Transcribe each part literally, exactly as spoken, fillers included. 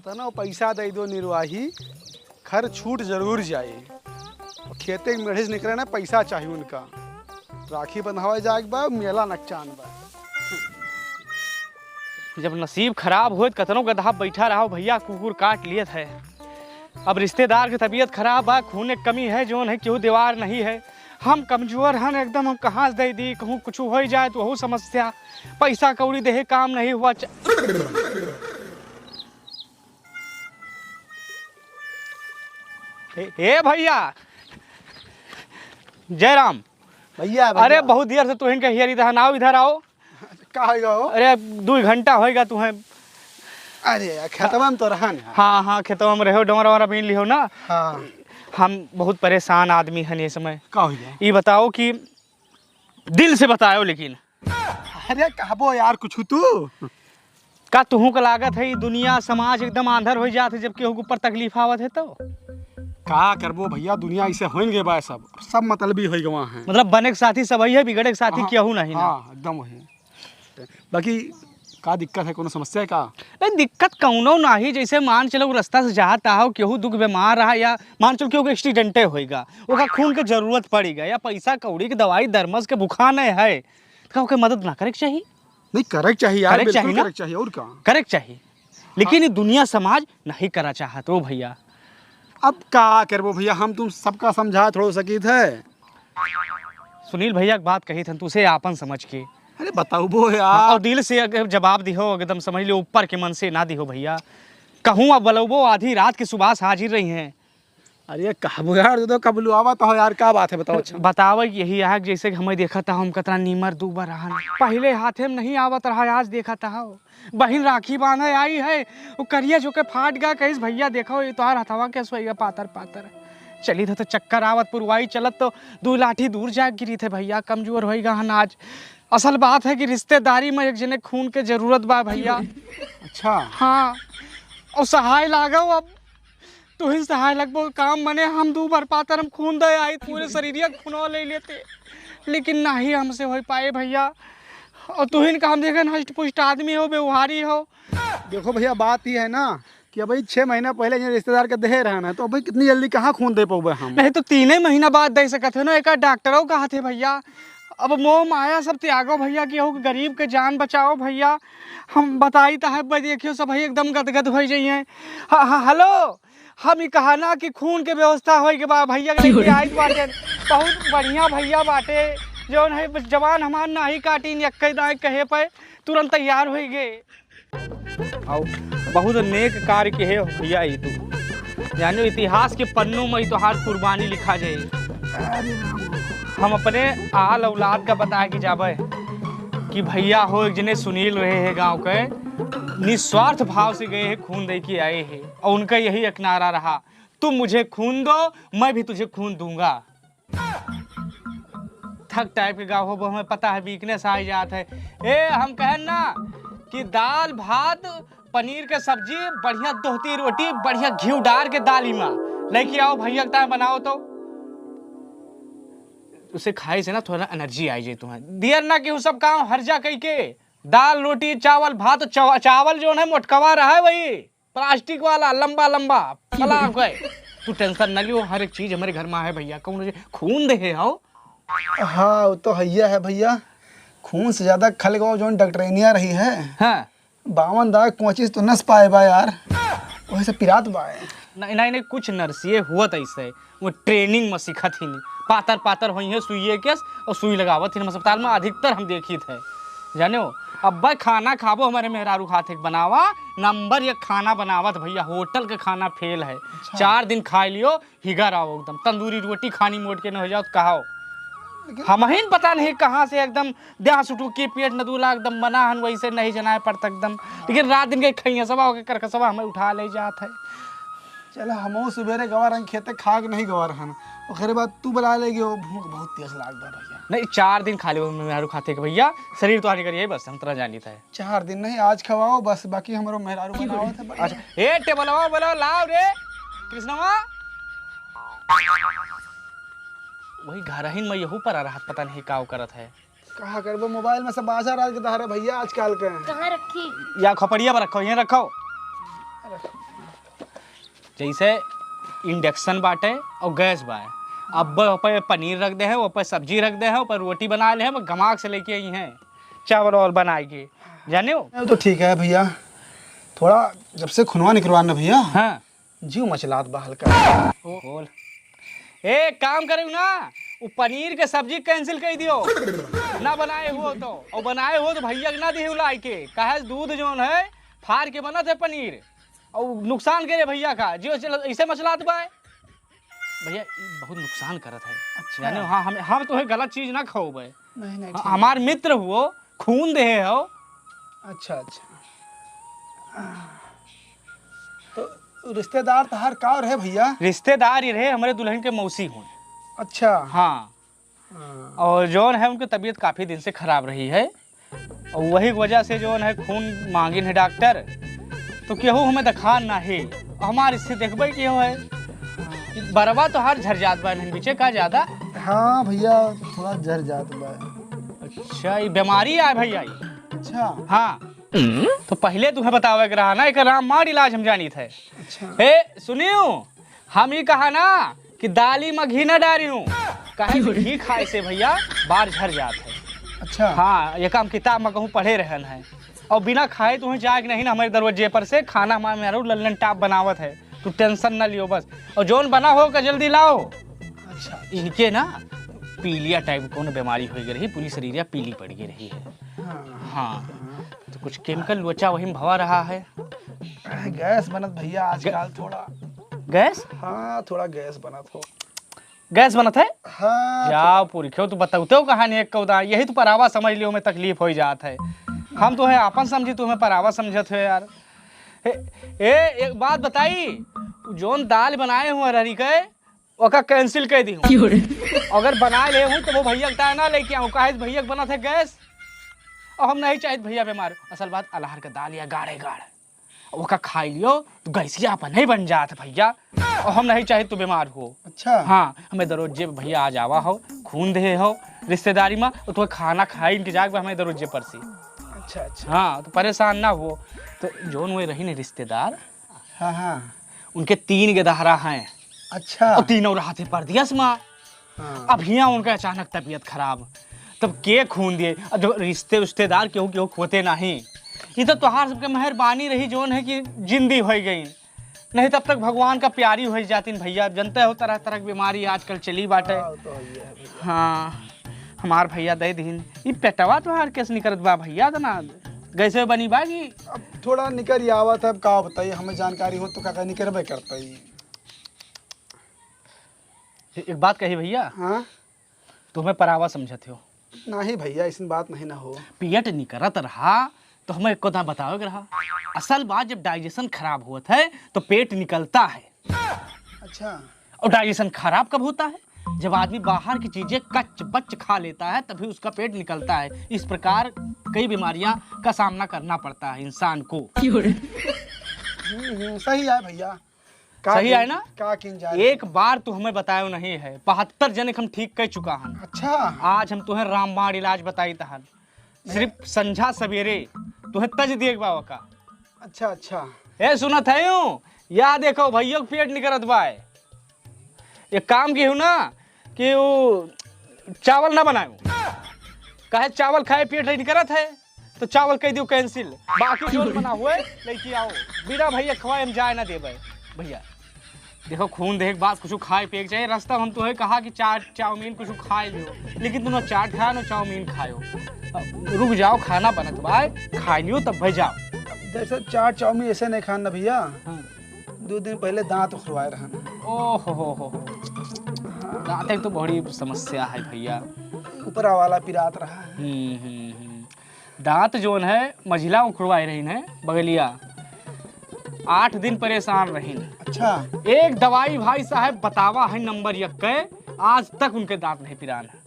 तनो पैसा दे दो निर्वाही, घर छूट जरूर जाए। और खेते के मेढ़े से निकले ना, पैसा चाहिए उनका। राखी बंधावे जाए के बा, मेला नकचान बा। जब नसीब खराब होए त कतनो गदहा बैठा रहो भैया, कुकुर काट लियत है। अब रिश्तेदार के तबीयत खराब बा, खून एक कमी है, जौन है केहू देवार नहीं है। हम कमजोर हन एकदम, हम कहाँ से दे दी, कहूँ कुछ हो जाए तो वहू समस्या, पैसा कौड़ी देहे काम नहीं हुआ च- ए, ए भैया, जयराम। भैया, अरे भैया। बहुत देर से तुहिन के हियर इधर आओ, इधर आओ। का होइगा हो? अरे दो घंटा होइगा तुहें। अरे यार, खेतवा में तो रहन है। हाँ, हाँ, खेतवा में रहो, डोरा वोरा बीन लिहो ना। हाँ। हम बहुत परेशान आदमी हन ये समय। का होइगा? ये बताओ कि दिल से बताओ लेकिन। अरे कहबो यार कुछ तू। का तुहूँ का लागत है, ई दुनिया समाज एकदम आंधर हो जात है जब केहू के ऊपर तकलीफ आवत है तो? का करबो भैया, दुनिया ऐसे होइन गए बा सब, सब मतलबी होइ गवा है। मतलब बने के साथी सब है, बिगड़े के साथी हाँ, केहू नहीं ना। हाँ, एकदम वही। बाकी का दिक्कत है, कोनो समस्या है का? नहीं, दिक्कत कौनो नाही, जैसे मान चलो रास्ता से जात हो, केहू दुख बीमार रहा या मान चलो केहू के एक्सीडेंटे होइगा, ओका खून के जरूरत पड़ेगा या पैसा कौड़ी के दवाई दरमस के बुखाने है, तो का ओके मदद ना करे के चाहिए? नहीं, करे के चाहिए यार, करे के बिल्कुल चाहिए ना? करे के चाहिए, और का? करे के चाहिए, लेकिन हाँ। ये दुनिया समाज नहीं करा चाहत हो भैया। अब का करबो भैया, हम तुम सबका समझा थोड़ो सकीत है। सुनील भैया के बात कही थन तुसे आपन समझ के। अरे बताओ बो यार। हाँ, और दिल से अगर जवाब दिहो, एकदम समझ लो ऊपर के मन से ना दिहो भैया। कहूँ अब बोलबो आधी रात के सुभाष हाजिर रही हैं। अरे कहबो यार, तू तो कबलू आवत हो यार, का बात है बताओ। अच्छा बतावे कि यही है कि जैसे कि हमें देखा था, हम कतरा नीमर दू बार रहन। पहले हाथे में नहीं आवत रहा, आज देखा था। बहिन राखी बांधे आई है, वो करिया जो के फाट गा, कहिस भैया देखो ये तोहार हथवा के सोइगा पातर पातर। चली थे तो चक्कर आवत पुरवाई चलत तो दू लाठी दूर जाके गिरी थे भैया, कमजोर होइगा हन आज। असल बात है कि रिश्तेदारी में एक जने खून के जरूरत बा भैया। अच्छा। हाँ, और सहाय लागो अब तुहिन सहाय लगबो काम मने हम दू बार पातर हम खून दे आई, पूरे शरीरिया खून ले लेते, लेकिन नाही हमसे हो पाए भैया। और तुहिन का हम देखे हष्ट पुष्ट आदमी हो, व्यवहारी हो। देखो भैया, बात ये है ना कि अभी छः महीना पहले ये रिश्तेदार के देहे रहना है, तो अभी कितनी जल्दी कहाँ खून दे पाओगे हम? नहीं तो तीन ही महीना बाद दे सकत है ना, एक डॉक्टरों कहा थे भैया। अब मोह माया सब त्यागो भैया कि हो गरीब के जान बचाओ भैया। हम बताई तो है, भाई देखियो सब भाई एकदम गदगद हो जाइए। हाँ, हाँ, हेलो, हम ई कहा ना कि खून के व्यवस्था होई के बा भैया के लेके आइल बाटे। बहुत बढ़िया भैया बाटे, जौन है जवान हमार नाही काटी, यक्के दाएं कहे पे तुरंत तैयार होई गए। आओ, बहुत नेक कार्य के है भैया ई तू। जानो इतिहास के पन्नों में तोहार कुर्बानी लिखा जाए। हम अपने आल औलाद का बताए के जाबे कि भैया हो एक जने सुनील रहे हैं गांव के, निस्वार्थ भाव से गए हैं, खून दे के आए हैं और उनका यही एक नारा रहा, "तुम मुझे खून दो, मैं भी तुझे खून दूंगा।" थक टाइप के गाँव हो, हमें पता है वीकनेस आ ही जात है। ए, हम कहन ना कि दाल भात पनीर के सब्जी, बढ़िया दोहती रोटी, बढ़िया घी डार के दाल ही मा लेके आओ भैया, ताए बनाओ तो उसे खाए से ना थोड़ा एनर्जी आई जाए तुम्हें। दियर ना कि वो सब काम हर जा कई के दाल रोटी चावल भात, चाव-, चावल जो है मोटकवा रहा है वही प्लास्टिक वाला लंबा लंबा पला गए। तू टेंशन न लियो, हर एक चीज हमारे घर में है भैया। कौन जे खून दे है हो? हाँ, वो तो हैया है भैया। खून से ज्यादा खल गवा जौन डॉक्टरेनिया रही है। हाँ। बावन दाग पच्चीस तो नस पाए बा यार, वही से पिरात बा। नहीं, नहीं, नहीं, कुछ नर्सिए हुआ था इससे। वो ट्रेनिंग में सीखत ही नहीं, पातर पातर होई है सुइये के और सुई लगावत ही अस्पताल में अधिकतर हम देखित है। जाने हो, अब भाई खाना खाबो हमारे मेहरारू खाते के बनावा, नंबर एक खाना बनावत भैया, होटल के खाना फेल है। अच्छा। चार दिन खा लियो, हिगर आओ एकदम, तंदूरी रोटी खानी मोट के न हो जाओ तो कहाओ। लेकिन हम ही पता नहीं कहाँ से एकदम देह सुटुकी पेट न दूला एकदम बना हन, वैसे नहीं जनाए पड़ता एकदम। लेकिन रात दिन के खैया सब आओ के करके सब हमें उठा ले जात है। चलो, हमहू सुबेरे गवा रहन खेते, खा के नहीं गवा रहन। ओकरे बाद तू बुला ले गयो, भूख बहुत तेज लाग बा भैया। नहीं, चार दिन खा लेबो मेहरारू खाते के भैया, शरीर तो हानि करिए बस, हम तरह जानी था। चार दिन नहीं, आज खवाओ बस, बाकी हमरो मेहरारू बनावत है बढ़िया। अच्छा, ए टेबलवा बोलो, लाओ रे कृष्णवा। वही घरहिन में यहू पर रहत, पता नहीं का करत है। कहा करबो, मोबाइल में सब बाजा राज के दहारे भैया आजकल के। कहाँ रखी? या खोपड़िया पर रखो, यहीं रखो। अरे, जैसे induction बाटे और गैस बा। अब ओपे पनीर रख दे है, ओपे सब्जी रख दे है, ओपे रोटी बना ले है, वो गमाक से लेके आई हैं चावल और बनाए के, जाने हो? वो तो ठीक है भैया, थोड़ा जब से खुनवा निकलवा ना भैया, हाँ। जीव मचलात बा हल्का। ओ, बोल। ए, काम करे ना, वो पनीर के सब्जी cancel कर दियो, ना बनाए हो तो, और बनाए हो तो भैया के ना दियो लाई के, काहे दूध जौन है फाड़ के बनत है पनीर, और नुकसान करे भैया का, जीव चल-, ऐसे मचलात बा। भैया, ई बहुत नुकसान करत है। अच्छा। जाने हो, हाँ, हम, हम तोहे गलत चीज ना खवाबे। नहीं, नहीं, हाँ, ठीक है। हमार मित्र हुओ, खून देहे हो। अच्छा, अच्छा। तो रिश्तेदार तहार का रहे भैया? रिश्तेदार ही रहे, हमरे दुल्हन के मौसी हों। अच्छा। हाँ। हाँ। और जौन है, उनकी तबीयत काफी दिन से खराब रही है। और वही वजह से जौन है खून मांगिन है डॉक्टर, तो केहू हमें दिखा नाही। हमार इससे देखबे केहू है? बरवा तो हर झर जात बा इन्हन बीचे का ज्यादा। हाँ भैया, थोड़ा झर जात बा। अच्छा, ये बीमारी आए भैया, ये? अच्छा। हाँ, तो पहिले तुम्हें बतावे के रहा ना, एक रामबाण इलाज हम जानी थे। अच्छा। ए, सुनियो, हम ई कहा ना कि दाली में घी न डारियो, काहे कि घी खाए से भैया बार झर जात है। अच्छा। हाँ, ये काम किताब में कहूँ पढ़े रहन है। और बिना खाए तुम्हें जाए के नहीं ना, हमारे दरवाजे पर से खाना हमारे मेहरारू लल्लन टाप बनावत है, तू tension ना लियो बस। और जौन बना हो का जल्दी लाओ। अच्छा। इनके ना पीलिया type कौन बीमारी हो गई रही, पूरी शरीरिया पीली पड़ गई रही है। हाँ। हाँ, तो कुछ chemical लोचा वही में भवा रहा है। गैस बनत भैया आजकल थोड़ा। गैस? हाँ, थोड़ा गैस बनत हो। गैस बनत है? हाँ, जाओ थोड़ा। पुरखियो, तू बतौते हो कहानी एक कौदा, यही तो परावा समझ लियो, में तकलीफ हो जात है। हम तो है आपन समझी, तुम्हें परावा समझत हो यार। ए, ए, एक बात बताई, जौन दाल बनाए हो अरहरी के, ओका cancel कर दी हूँ। क्यों रे? अगर बना ले हूँ तो वो भैया का ना लेके आऊँ, काहे भैया के बनत है गैस। और हम नहीं चाहित भैया बीमार, असल बात अल्हर के दाल या गाढ़े गाढ़, ओका खाई लियो तो गैसिया अपन नहीं बन जात भैया। और हम नहीं चाहित तू बीमार हो। अच्छा। हाँ, हमें दररोज जे भैया आ जावा हो, खून देहे हो रिश्तेदारी में, तो तुम्हें खाना खाए इंतजार बा हमें दररोज जे परसी। अच्छा, अच्छा। हाँ, तो परेशान ना हो। तो जौन वो रही ने रिश्तेदार, हाँ, हाँ। उनके तीन गदहरा हैं। अच्छा। और तीनों रहत है परदेस में। हाँ। अब हियाँ उनका अचानक तबीयत खराब, तब के खून दिए? अब जब रिश्ते उश्तेदार केहू केहू खोते नहीं, ये तो तोहार सबके मेहरबानी रही जौन है कि जिंदी हो गई, नहीं तब तक भगवान का प्यारी हो जाती भैया। अब जनते हो तरह तरह की बीमारी आजकल चली बाटे। हाँ, वो तो है ही है भैया। हाँ, हमार भैया दे दीन। ई पेटवा तोहार कैसे निकलत बा भैया? तना गैसे बनी बा कि अब थोड़ा निकर ही आवत है, अब का बताइए, हमें जानकारी हो तो का, का निकरबे करता ही। ए-, एक बात कही भैया, हाँ? तुम्हें परावा समझत हो? नहीं भैया, ऐसी बात नहीं ना हो। पेट निकरत रहा तो हमें एक कथा बतावे के रहा। असल बात, जब digestion खराब होत है तो पेट निकलता है। अच्छा। और digestion खराब कब होता है? जब आदमी बाहर की चीजें कच बच खा लेता है, तभी उसका पेट निकलता है। इस प्रकार कई बीमारियां का सामना करना पड़ता है इंसान को। हम्म, हम्म, सही है भैया। का सही किन-, है ना? का किन जाए? एक बार तू हमें बतायो नहीं है, बहत्तर जने के हम ठीक कर चुका हन। अच्छा। आज हम तुम्हें रामबाण इलाज बताई तहन। सिर्फ संझा सवेरे तुम्हें तज दिए के बा ओका। अच्छा, अच्छा। ए, सुनत है यूं, या देखो भैया के पेट निकरत बा। एक काम की हूँ ना कि वो चावल ना बनायो, काहे चावल खाए पेट नहीं निकरत है, तो चावल कह दियो cancel, बाकी जो बना हुए लेके आओ, बिना भैया खवाए हम जाए ना देबे। भैया देखो, खून देख बात कुछ खाए पिए के चाहिए। रास्ता में हम तुम्हें कहा कि चाट चाउमीन कुछ खाए लियो, लेकिन तुम ना चाट खाया ना चाउमीन खायो। अब रुक जाओ, खाना बनत बा, खाए लियो तब भाई जाओ। जैसे चाट चाउमीन ऐसे नहीं खान ना भैया। हाँ। दो दिन पहले दांत उखड़वाए रहन। ओहो हो हो हो। दांत एक तो बड़ी समस्या है भैया। ऊपरा वाला पिरात रहा है। हम्म, हम्म, हम्म। दांत जोन है, मझिला उखड़वाए रहीन है, बगलिया। आठ दिन परेशान रहीन। अच्छा। एक दवाई भाई साहब बतावा है नंबर एक के, आज तक उनके दांत नहीं पिरान है।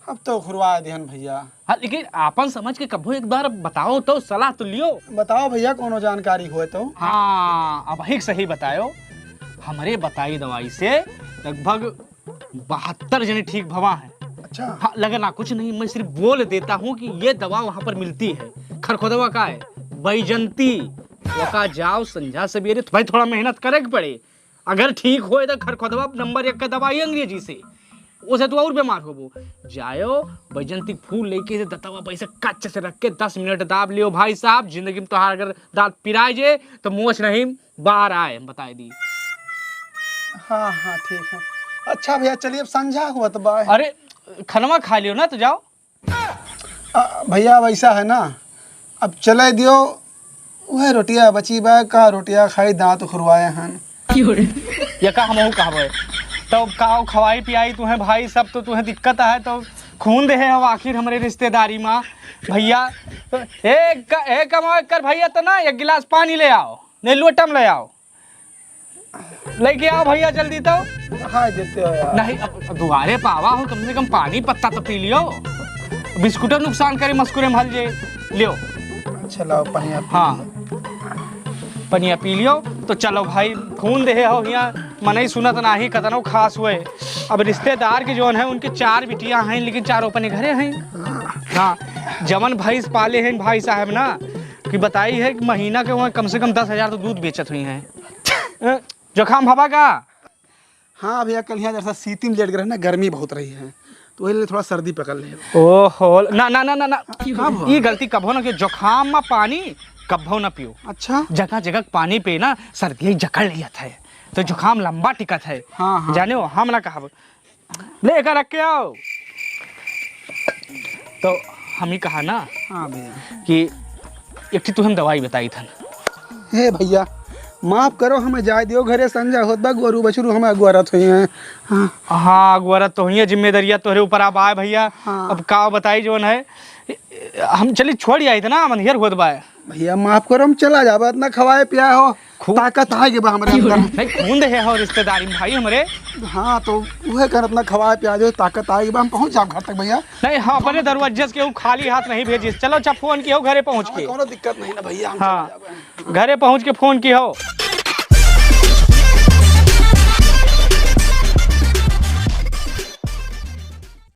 अब तो उखड़वा दिहन भैया। हाँ, लेकिन आपन समझ के कभो एक बार बताओ तो, सलाह तो लियो। बताओ भैया, कोनो जानकारी होए तो। हाँ, अब ही सही बतायो। हमरे बताई दवाई से लगभग बहत्तर जने ठीक भवा हैं। अच्छा। हाँ, लगे ना कुछ नहीं, मैं सिर्फ बोल देता हूँ कि ये दवा वहाँ पर मिलती है। खरखोदवा का है? बैजंती। ओका जाओ संझा सबेरे, तो भाई थोड़ा मेहनत करे के पड़े। अगर ठीक होए तो खरखोदवा नंबर एक का दवाई अंग्रेजी से, उसे तू और बीमार होबो। जायो, बैजंती फूल लेके से दतवा पे ऐसे कच्च से रख के दस मिनट दाब लियो भाई साहब, जिंदगी में तोहार अगर दांत पिराए जे तो मोछ नहीं बाहर आए, हम बताए दी। हाँ, हाँ, ठीक है। अच्छा भैया, चलिए, अब संझा हुआ तो बाय। अरे, खनवा खा लियो ना, तो जाओ। आ, भैया, अब ऐसा है ना, अब चले दियो, वह रोटिया बची बा, का रोटिया खाई, दांत खुरवाए हन। ये का हमहू कहबे, तो का खवाई पियाई तुहें भाई, सब तो तुहें दिक्कत है, तो खून देहे हो आखिर हमरे रिश्तेदारी मा भैया। एक, एक कमाओ, एक कर भैया, तो ना एक गिलास पानी ले आओ, नहीं लोटम ले आओ। लेके आओ भैया जल्दी तो। हाँ, देते हो यार। नहीं, अब दुआरे पावा हो, कम से कम पानी पत्ता तो पी लियो। बिस्कुट नुकसान करे, मस्कुरे में हल जे लियो। अच्छा, लाओ, पनिया पी हाँ। लियो। पनिया पी लियो। तो चलो भाई, खून देहे हो हियाँ, मनई सुनत नाही, कतनो खास हुए। अब रिश्तेदार के जौन है, उनके चार बिटिया हैं, लेकिन चारों अपने घरे हैं। हाँ, जवन भैंस पाले हैं भाई साहब ना, कि बताई है कि महीना के वहाँ कम से कम दस हजार तो दूध बेचत हुई हैं। अ, जुकाम भवा का? हाँ भैया, कल यहाँ जैसा सीती में लेट गए ना, गर्मी बहुत रही है, तो वही लिए थोड़ा सर्दी पकड़ ले। ओहो, ना, ना, ना, ना, ना। का भवा? ई गलती कभो ना कियो, जुकाम में पानी कभो ना पियो। अच्छा। जगह जगह पानी पे ना सर्दी जकड़ लियत है, तो जुकाम लंबा टिकत है। हाँ, हाँ। जाने हो, हम ना कहब। ले, एका रख के आओ। तो हम ही कहा ना हाँ भैया। कि एक ठे तुहन दवाई बताई थन। हे भैया, माफ करो, हमें जाए दियो घरे, संझा होत बा, गोरू बछरू हमें अगुआरत हुई हैं। हाँ। हाँ, अगुआरत तो हुई है, जिम्मेदारियाँ तोहरे ऊपर अब आए भैया। हाँ। अब का बताई जौन है, हम चली छोड़ आई थे ना, हम अंधियर होत बा। भैया, माफ करो, हम चला जाबा, इतना खवाए पिया हो, खूब। ताकत आ गई बा हमरे अंदर। नहीं, खून देहे हो रिश्तेदारी में भाई हमरे। हाँ, तो उहे कर, इतना खवाए पिया जो ताकत आ गई बा, हम पहुँच जाब घर तक भैया। नहीं, हाँ, अपने दरवाजे से केहू खाली हाथ नहीं भेजिस। चलो, अच्छा, फोन कियो घरे पहुँच हाँ, के। कोनो दिक्कत नहीं ना भैया, हम हाँ। चला जाबा। घरे पहुँच के फोन कियो।